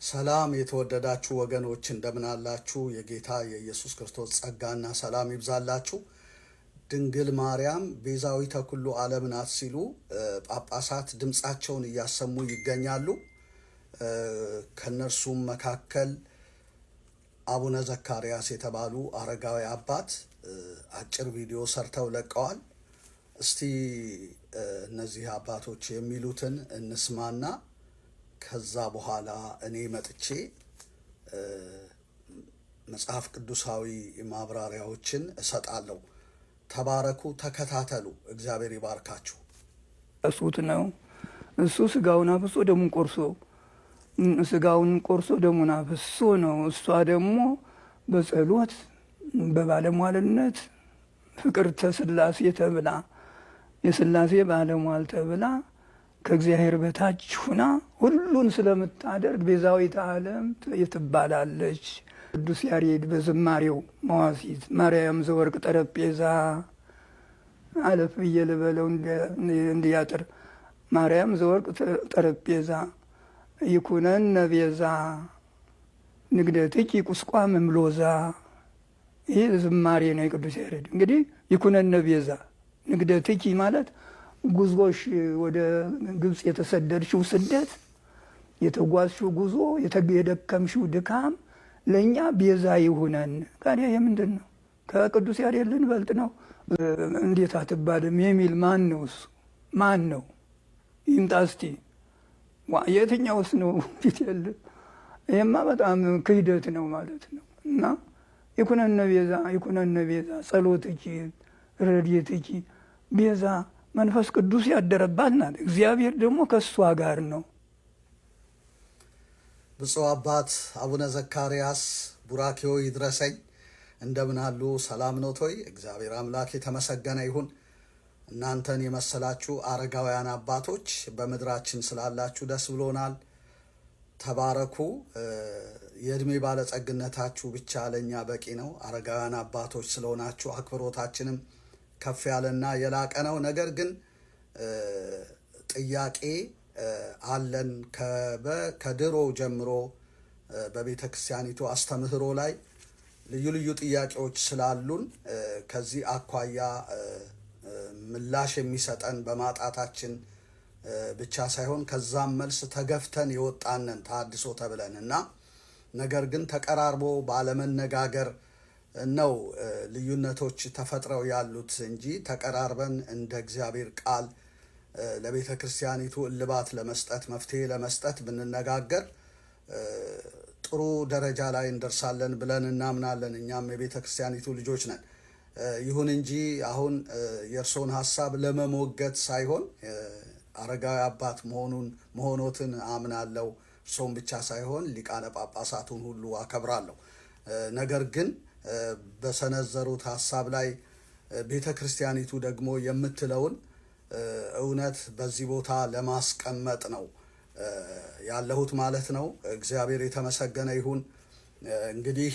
ሰላም የተወደዳችሁ ወገኖች እንደምን አላችሁ? የጌታ የኢየሱስ ክርስቶስ ጸጋና ሰላም ይብዛላችሁ። ድንግል ማርያም ቤዛዊተ ኩሉ ዓለም ናት ሲሉ ጳጳሳት ድምፃቸውን እያሰሙ ይገኛሉ። ከነርሱም መካከል አቡነ ዘካርያስ የተባሉ አረጋዊ አባት አጭር ቪዲዮ ሰርተው ለቀዋል። እስቲ እነዚህ አባቶች የሚሉትን እንስማና ከዛ በኋላ እኔ መጥቼ መጽሐፍ ቅዱሳዊ ማብራሪያዎችን እሰጣለሁ። ተባረኩ፣ ተከታተሉ። እግዚአብሔር ይባርካችሁ። እሱት ነው እሱ ስጋውን አፍሶ ደሙን ቆርሶ ስጋውን ቆርሶ ደሙን አፍሶ ነው። እሷ ደግሞ በጸሎት በባለሟልነት ፍቅርተ ሥላሴ ተብላ የሥላሴ ባለሟል ተብላ ከእግዚአብሔር በታች ሁና ሁሉን ስለምታደርግ ቤዛዊተ ዓለም ትባላለች። ቅዱስ ያሬድ በዝማሬው መዋሲት ማርያም ዘወርቅ ጠረጴዛ አለፍ ብዬ ልበለው እንዲያጥር ማርያም ዘወርቅ ጠረጴዛ ይኩነነ ቤዛ ንግደትኪ ቁስቋም እምሎዛ። ይህ ዝማሬ ነው የቅዱስ ያሬድ። እንግዲህ ይኩነነ ቤዛ ንግደትኪ ማለት ጉዞሽ ወደ ግብፅ የተሰደድሽው ስደት፣ የተጓዝሽው ጉዞ፣ የደከምሽው ድካም ለእኛ ቤዛ ይሁነን። ታዲያ የምንድን ነው? ከቅዱስ ያሬድ ልንበልጥ ነው? እንዴት አትባልም የሚል ማን ነው? እሱ ማን ነው? ይምጣ እስቲ። የትኛውስ ነው ፊት የለ? ይህማ በጣም ክህደት ነው ማለት ነው። እና ይኩነነ ቤዛ ይኩነነ ቤዛ ጸሎትኪ ረድኤትኪ ቤዛ መንፈስ ቅዱስ ያደረባት ናት። እግዚአብሔር ደግሞ ከእሷ ጋር ነው። ብፁዕ አባት አቡነ ዘካርያስ ቡራኬዎ ይድረሰኝ። እንደምን አሉ? ሰላም ኖት ወይ? እግዚአብሔር አምላክ የተመሰገነ ይሁን። እናንተን የመሰላችሁ አረጋውያን አባቶች በምድራችን ስላላችሁ ደስ ብሎናል። ተባረኩ። የእድሜ ባለጸግነታችሁ ብቻ ለእኛ በቂ ነው። አረጋውያን አባቶች ስለሆናችሁ አክብሮታችንም ከፍ ያለና የላቀ ነው። ነገር ግን ጥያቄ አለን። ከድሮ ጀምሮ በቤተ ክርስቲያኒቱ አስተምህሮ ላይ ልዩ ልዩ ጥያቄዎች ስላሉን ከዚህ አኳያ ምላሽ የሚሰጠን በማጣታችን ብቻ ሳይሆን ከዛም መልስ ተገፍተን የወጣንን ተሐድሶ ተብለን እና ነገር ግን ተቀራርቦ ባለመነጋገር ነው ልዩነቶች ተፈጥረው ያሉት እንጂ ተቀራርበን እንደ እግዚአብሔር ቃል ለቤተ ክርስቲያኒቱ እልባት ለመስጠት መፍትሄ ለመስጠት ብንነጋገር ጥሩ ደረጃ ላይ እንደርሳለን ብለን እናምናለን። እኛም የቤተ ክርስቲያኒቱ ልጆች ነን። ይሁን እንጂ አሁን የእርስዎን ሀሳብ ለመሞገት ሳይሆን አረጋዊ አባት መሆኑን መሆኖትን አምናለሁ። እርስዎን ብቻ ሳይሆን ሊቃነ ጳጳሳቱን ሁሉ አከብራለሁ። ነገር ግን በሰነዘሩት ሀሳብ ላይ ቤተ ክርስቲያኒቱ ደግሞ የምትለውን እውነት በዚህ ቦታ ለማስቀመጥ ነው ያለሁት ማለት ነው። እግዚአብሔር የተመሰገነ ይሁን። እንግዲህ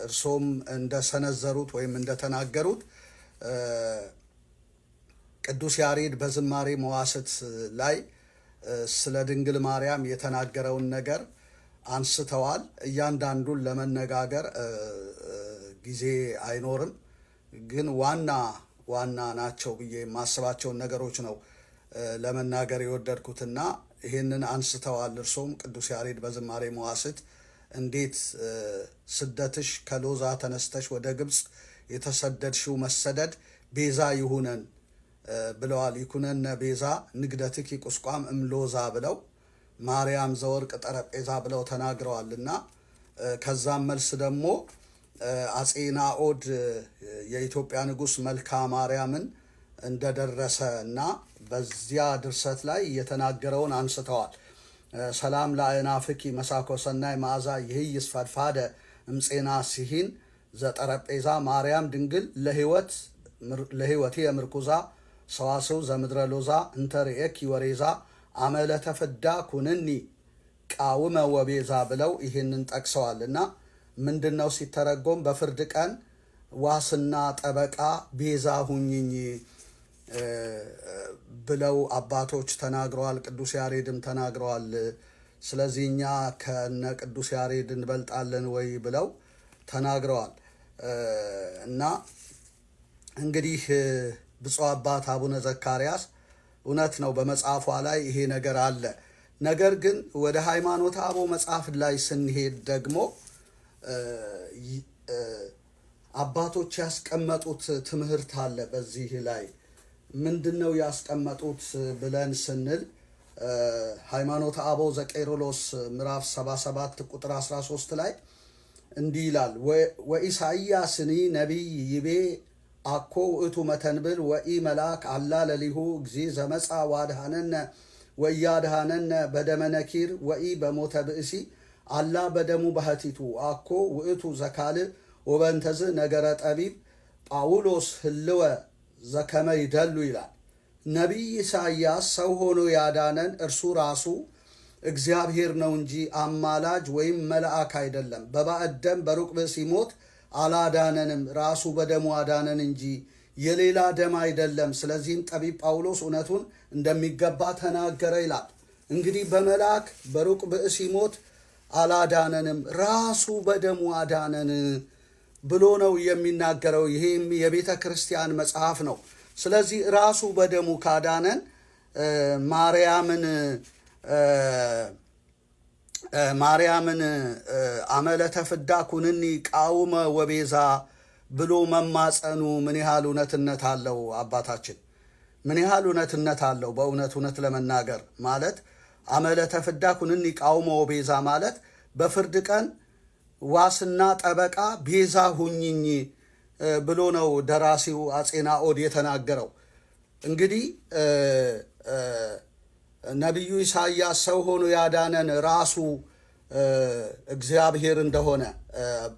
እርሶም እንደሰነዘሩት ወይም እንደተናገሩት ቅዱስ ያሬድ በዝማሬ መዋሥዕት ላይ ስለ ድንግል ማርያም የተናገረውን ነገር አንስተዋል። እያንዳንዱን ለመነጋገር ጊዜ አይኖርም፣ ግን ዋና ዋና ናቸው ብዬ የማስባቸውን ነገሮች ነው ለመናገር የወደድኩትና ይህንን አንስተዋል። እርሶም ቅዱስ ያሬድ በዝማሬ መዋሥዕት እንዴት ስደትሽ ከሎዛ ተነስተሽ ወደ ግብፅ የተሰደድሽው መሰደድ ቤዛ ይሁነን ብለዋል። ይኩነነ ቤዛ ንግደትኪ ቁስቋም እምሎዛ ብለው ማርያም ዘወርቅ ጠረጴዛ ብለው ተናግረዋል እና ከዛም መልስ ደግሞ አፄ ናኦድ የኢትዮጵያ ንጉሥ መልካ ማርያምን እንደደረሰ እና በዚያ ድርሰት ላይ የተናገረውን አንስተዋል። ሰላም ለአእናፍኪ መሳኮ ሰናይ መዓዛ ይህይስ ፈድፋደ እምፄና ሲሂን ዘጠረጴዛ ማርያም ድንግል ለህይወቴ የምርኩዛ ሰዋስው ዘምድረ ሎዛ እንተርእየኪ ወሬዛ አመለተ ፍዳ ኩንኒ ቃውመ ወቤዛ ብለው ይህንን ጠቅሰዋል እና ምንድን ነው ሲተረጎም በፍርድ ቀን ዋስና ጠበቃ ቤዛ ሁኝኝ ብለው አባቶች ተናግረዋል። ቅዱስ ያሬድም ተናግረዋል። ስለዚህ እኛ ከነ ቅዱስ ያሬድ እንበልጣለን ወይ ብለው ተናግረዋል። እና እንግዲህ ብፁዕ አባት አቡነ ዘካርያስ እውነት ነው፣ በመጽሐፏ ላይ ይሄ ነገር አለ። ነገር ግን ወደ ሃይማኖተ አበው መጽሐፍ ላይ ስንሄድ ደግሞ አባቶች ያስቀመጡት ትምህርት አለ። በዚህ ላይ ምንድን ነው ያስቀመጡት ብለን ስንል ሃይማኖተ አበው ዘቄርሎስ ምዕራፍ 77 ቁጥር 13 ላይ እንዲህ ይላል፣ ወኢሳይያስኒ ነቢይ ይቤ አኮ ውእቱ መተንብል ወኢ መልአክ አላ ለሊሁ እግዚ ዘመጻ ዋድሃነነ ወኢያድሃነነ በደመ ነኪር ወኢ በሞተ ብእሲ አላ በደሙ ባህቲቱ አኮ ውእቱ ዘካልእ ወበንተዝ ነገረ ጠቢብ ጳውሎስ ህልወ ዘከመ ይደሉ ይላል። ነቢይ ኢሳይያስ ሰው ሆኖ ያዳነን እርሱ ራሱ እግዚአብሔር ነው እንጂ አማላጅ ወይም መልአክ አይደለም። በባዕድ ደም በሩቅ ብእሲ ሞት አላዳነንም፣ ራሱ በደሙ አዳነን እንጂ የሌላ ደም አይደለም። ስለዚህም ጠቢብ ጳውሎስ እውነቱን እንደሚገባ ተናገረ ይላል። እንግዲህ በመልአክ በሩቅ ብእሲ ሞት አላዳነንም፣ ራሱ በደሙ አዳነን ብሎ ነው የሚናገረው። ይሄም የቤተ ክርስቲያን መጽሐፍ ነው። ስለዚህ ራሱ በደሙ ካዳነን ማርያምን ማርያምን አመለተ ፍዳ ኩንኒ ቃውመ ወቤዛ ብሎ መማፀኑ ምን ያህል እውነትነት አለው? አባታችን ምን ያህል እውነትነት አለው? በእውነት እውነት ለመናገር ማለት አመለተ ፍዳ ኩንኒ ቃውመ ወቤዛ ማለት በፍርድ ቀን ዋስና ጠበቃ ቤዛ ሁኝኝ ብሎ ነው ደራሲው አፄ ናኦድ የተናገረው። እንግዲህ ነቢዩ ኢሳይያስ ሰው ሆኖ ያዳነን ራሱ እግዚአብሔር እንደሆነ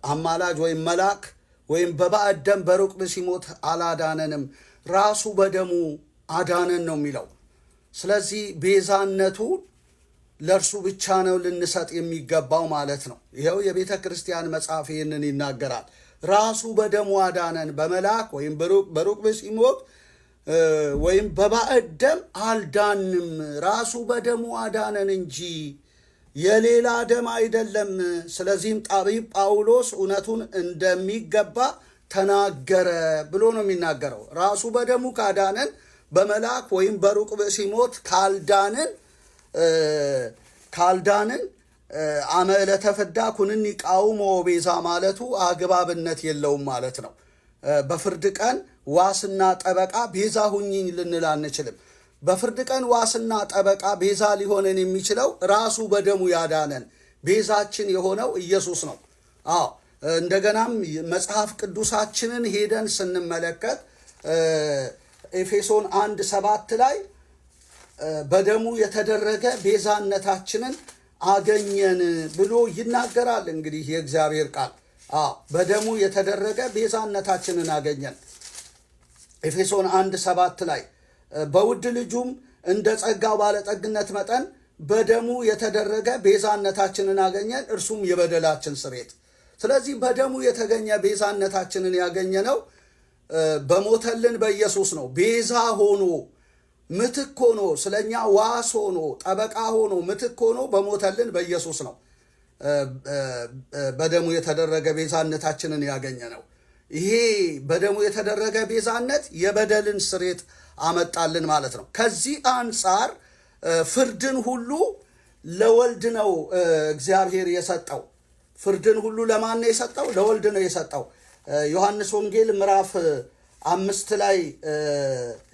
አማላጅ ወይም መልአክ ወይም በባዕድ ደም በሩቅ ሲሞት አላዳነንም፣ ራሱ በደሙ አዳነን ነው የሚለው። ስለዚህ ቤዛነቱ ለእርሱ ብቻ ነው ልንሰጥ የሚገባው ማለት ነው። ይኸው የቤተ ክርስቲያን መጽሐፍ ይህንን ይናገራል። ራሱ በደሙ አዳነን፣ በመልአክ ወይም በሩቅ ሲሞት ወይም በባዕድ ደም አልዳንም፣ ራሱ በደሙ አዳነን እንጂ የሌላ ደም አይደለም። ስለዚህም ጠቢብ ጳውሎስ እውነቱን እንደሚገባ ተናገረ ብሎ ነው የሚናገረው። ራሱ በደሙ ካዳነን በመልአክ ወይም በሩቅ ሲሞት ካልዳንን አመ ዕለተ ፍዳ ኩንኒ ቃውሞ ቤዛ ማለቱ አግባብነት የለውም ማለት ነው። በፍርድ ቀን ዋስና ጠበቃ ቤዛ ሁኝኝ ልንል አንችልም። በፍርድ ቀን ዋስና ጠበቃ ቤዛ ሊሆነን የሚችለው ራሱ በደሙ ያዳነን ቤዛችን የሆነው ኢየሱስ ነው። አዎ እንደገናም መጽሐፍ ቅዱሳችንን ሄደን ስንመለከት ኤፌሶን 1:7 ላይ በደሙ የተደረገ ቤዛነታችንን አገኘን ብሎ ይናገራል። እንግዲህ የእግዚአብሔር ቃል አዎ በደሙ የተደረገ ቤዛነታችንን አገኘን። ኤፌሶን 1:7 ላይ በውድ ልጁም እንደ ጸጋው ባለጠግነት መጠን በደሙ የተደረገ ቤዛነታችንን አገኘን፣ እርሱም የበደላችን ስርየት። ስለዚህ በደሙ የተገኘ ቤዛነታችንን ያገኘነው በሞተልን በኢየሱስ ነው። ቤዛ ሆኖ ምትክ ሆኖ ስለኛ ዋስ ሆኖ ጠበቃ ሆኖ ምትክ ሆኖ በሞተልን በኢየሱስ ነው በደሙ የተደረገ ቤዛነታችንን ያገኘ ነው። ይሄ በደሙ የተደረገ ቤዛነት የበደልን ስርየት አመጣልን ማለት ነው። ከዚህ አንጻር ፍርድን ሁሉ ለወልድ ነው እግዚአብሔር የሰጠው። ፍርድን ሁሉ ለማን ነው የሰጠው? ለወልድ ነው የሰጠው። ዮሐንስ ወንጌል ምዕራፍ 5 ላይ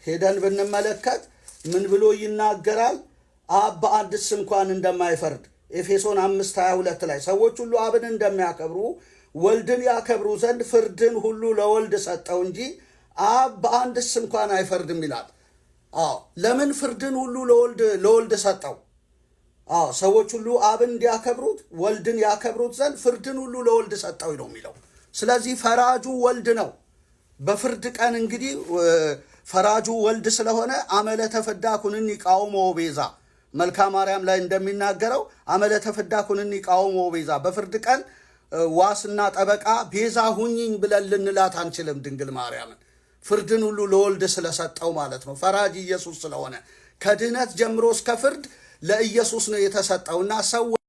ሄደን ብንመለከት ምን ብሎ ይናገራል? አብ በአንድስ እንኳን እንደማይፈርድ ኤፌሶን 5:22 ላይ ሰዎች ሁሉ አብን እንደሚያከብሩ ወልድን ያከብሩ ዘንድ ፍርድን ሁሉ ለወልድ ሰጠው እንጂ አብ በአንድስ እንኳን አይፈርድም ይላል። አዎ ለምን ፍርድን ሁሉ ለወልድ ሰጠው? አዎ ሰዎች ሁሉ አብን እንዲያከብሩት ወልድን ያከብሩት ዘንድ ፍርድን ሁሉ ለወልድ ሰጠው ነው የሚለው። ስለዚህ ፈራጁ ወልድ ነው። በፍርድ ቀን እንግዲህ ፈራጁ ወልድ ስለሆነ አመለተ ፍዳ ኩንኒ ቃውሞ ቤዛ መልካ ማርያም ላይ እንደሚናገረው አመለተ ፍዳ ኩንኒ ቃውሞ ቤዛ፣ በፍርድ ቀን ዋስና ጠበቃ ቤዛ ሁኝኝ ብለን ልንላት አንችልም ድንግል ማርያምን። ፍርድን ሁሉ ለወልድ ስለሰጠው ማለት ነው። ፈራጅ ኢየሱስ ስለሆነ ከድህነት ጀምሮ እስከ ፍርድ ለኢየሱስ ነው የተሰጠውና ሰው